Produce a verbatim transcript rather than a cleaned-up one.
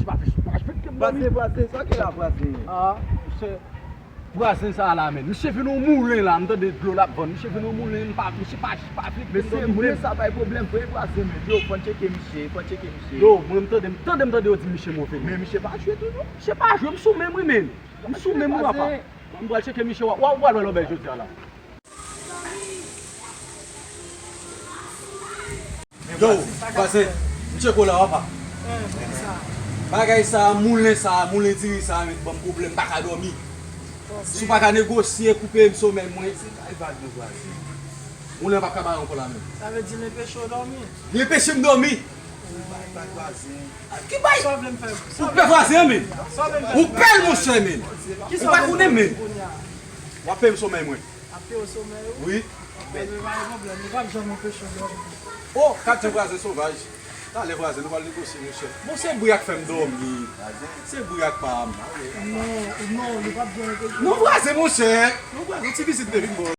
Vwazen, vwazen, sa ki la vwazen? Ah, misye, vwazen sa la, men. Misye vin yon moulen la, m tande dlo l ap vann. Misye vin yon moulen, m pa, misye pa, pa flik. Mesye, moulen sa bay pwoblèm vre, vwazen, men. Yo, fò n tcheke misye, fò n tcheke misye. Yo, mwen m tande, m tande, m tande yo di misye move, men. Men misye pa jwe tou, non. Misye pa jwe, m sou men m wi, men. M sou men m wi, papa. M pral tcheke misye, w a, w a, w a wè lòbèy jodi a la. Yo, vwazen, m tcheke w la, papa. Bagay sa, moulen sa, moulen diri sa, met ban m pwoblèm, m pa ka dòmi. Si w pa ka negosye, koupe m somèy mwen. Moulen an p ap ka bare ankò la menm. Sa vle di l enpeche w dòmi? Li enpeche m dòmi. Ki bay? Ou pè vwazen an, men. Ou pè l, monchè, men. Ou pa konnen, men. W ap peye m somèy mwen. Ap peye w somèy ou? Wi. Ebyen, pa gen pwoblèm, li p ap janm anpeche w dòmi. Oh, gad jan vwazen sovaj. Talè vwazen, nou pral negosye, monchè. Bon, se bri a k fè m dòmi. Se bri a k pa m. Non, non, li p ap janm anpeche w. Non, vwazen, monchè. Non, vwazen, ti vizit te vin bò.